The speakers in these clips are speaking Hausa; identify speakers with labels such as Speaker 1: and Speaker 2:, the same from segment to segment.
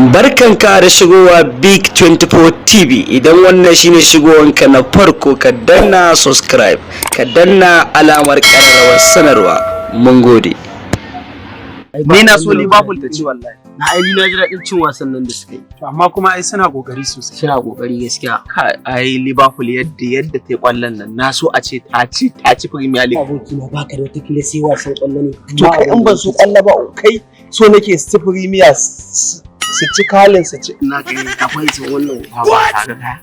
Speaker 1: Barkanka da shigowa Big 24 TV. Idan wannan shine shigowanka na farko, ka danna subscribe, ka danna alamar ƙararrawar sanarwa. Mun gode.
Speaker 2: Ni na so Liverpool ta ci wallahi.
Speaker 3: Na ai na ji daɗin cin wasan nan da suka yi.
Speaker 4: To amma kuma ai suna kokari sosai.
Speaker 3: Suna kokari gaskiya.
Speaker 2: Ai Liverpool yadda ta yi kwallon nan, na so a ce ta ci Premier League.
Speaker 3: Abokina, baka da wata kila sai wasan kwallo ne?
Speaker 2: To kai, in ban so kwallo ba, kai so nake su ci Premier, su ci kalin su ci.
Speaker 3: Na kai akwai sun wannan.
Speaker 2: Ba ka ga kaya.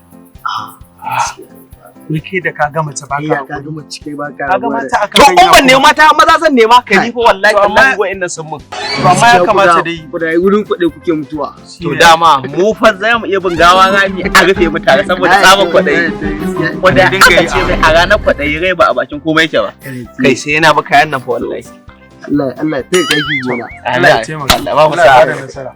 Speaker 4: Wai kai da ka gama ta baka
Speaker 3: Ya ka gama cike baka.
Speaker 4: Ka ga mata akan
Speaker 2: To in
Speaker 4: hanya
Speaker 2: ban
Speaker 4: kuma.
Speaker 2: nema mata maza zan nema kai, ni fa wallahi
Speaker 4: To amma-
Speaker 2: tallahi wa'annan sun mun.
Speaker 4: To amma ya kamata dai
Speaker 3: Kuda wurin kuɗi kuke mutuwa.
Speaker 2: To dama mu fa za mu iya bin gawa rami a rufe mu tare saboda tsabar kwaɗayi. Wanda
Speaker 4: Dinga
Speaker 2: aka
Speaker 4: yi
Speaker 2: ce mai a ranar kwaɗayi rai ba a bakin komai yake ba. Kai, sai yana bi kayan nan fa wallahi.
Speaker 3: Allah Allah ya kai ki gona.
Speaker 4: Allah ya taimaka.
Speaker 2: Allah ba mu
Speaker 4: Allah ya
Speaker 2: sa'a.
Speaker 4: bada nasara.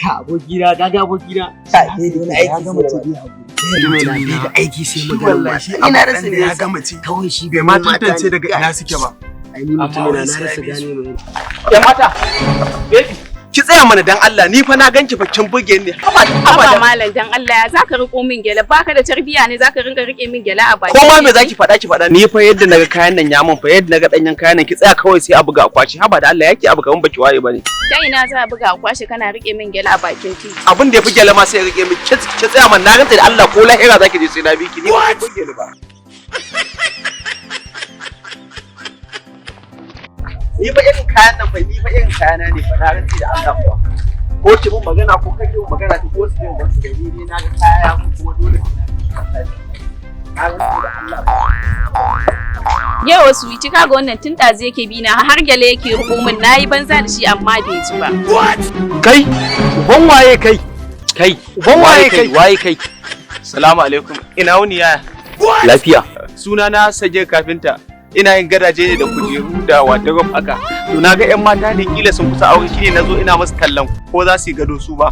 Speaker 3: Ka abokina, ka ga abokina. Ka dai da wani
Speaker 4: Ya
Speaker 3: aiki
Speaker 4: gama
Speaker 3: sai
Speaker 4: ta
Speaker 3: da
Speaker 4: biya hakuri.
Speaker 3: ina da aiki sai
Speaker 4: Shi
Speaker 3: magana.
Speaker 4: wallahi shi
Speaker 3: Ina
Speaker 4: abokan
Speaker 3: rasa
Speaker 4: da ya gama ci.
Speaker 3: Kawai shi
Speaker 4: Bai ma
Speaker 3: ganin mata
Speaker 4: tantance
Speaker 3: ne.
Speaker 4: daga ina suke ba.
Speaker 3: Ai ni mutum
Speaker 4: Amma
Speaker 3: na
Speaker 4: wai
Speaker 3: na
Speaker 4: sai
Speaker 3: rasa
Speaker 4: ya bi su.
Speaker 3: gane mai.
Speaker 2: Yan mata, baby, ki tsaya mana dan Allah, ni fa na ganki fa kin buge ni. Haba haba
Speaker 5: Haba
Speaker 2: dan
Speaker 5: malam, dan Allah, ya zaka riko min gyale? Baka da tarbiya ne zaka rinka rike min gyale a baki?
Speaker 2: Ko ma me zaki faɗa ki faɗa, ni fa yadda naga kayan nan ya mun fa, yadda naga danyen kayan nan, ki tsaya kawai sai a buga akwaci. Haba da Allah, yake abu kaman baki waye bane.
Speaker 5: Ta ina za a buga a kwashe kana rike min gyale a bakin titi?
Speaker 2: Abin da yafi gyale ma sai ya rike min. Ki tsaya man, na rantsa da Allah ko lahira zaki je sai na bi ki, ni ba ki buge ni ba. Ni fa irin kayan nan fa, ni fa irin kayana ne fa, na rantsa da Allah kuwa. Ko ki mun magana ko kake mun magana, ki ko su ne ba su da ni dai na ga kaya mun kuma dole sai na bi ki wallahi. Na rantsa da Allah.
Speaker 5: Yau wasu wici kaga wannan tun ɗazu yake bi na, har gyale yake riko min, nayi banza da shi amma bai ji ba.
Speaker 1: Kai, uban waye kai?
Speaker 2: Kai,
Speaker 1: Uban waye kai?
Speaker 2: Waye kai? Salamu alaikum. Ina wuni, yaya?
Speaker 1: Lafiya.
Speaker 2: Suna na Sagir Kafinta. Ina yin gadaje ne da kujeru da wardrobe haka. To na ga 'yan mata ne kila sun kusa aure, shine nazo ina musu tallan ko za su yi gado su ba.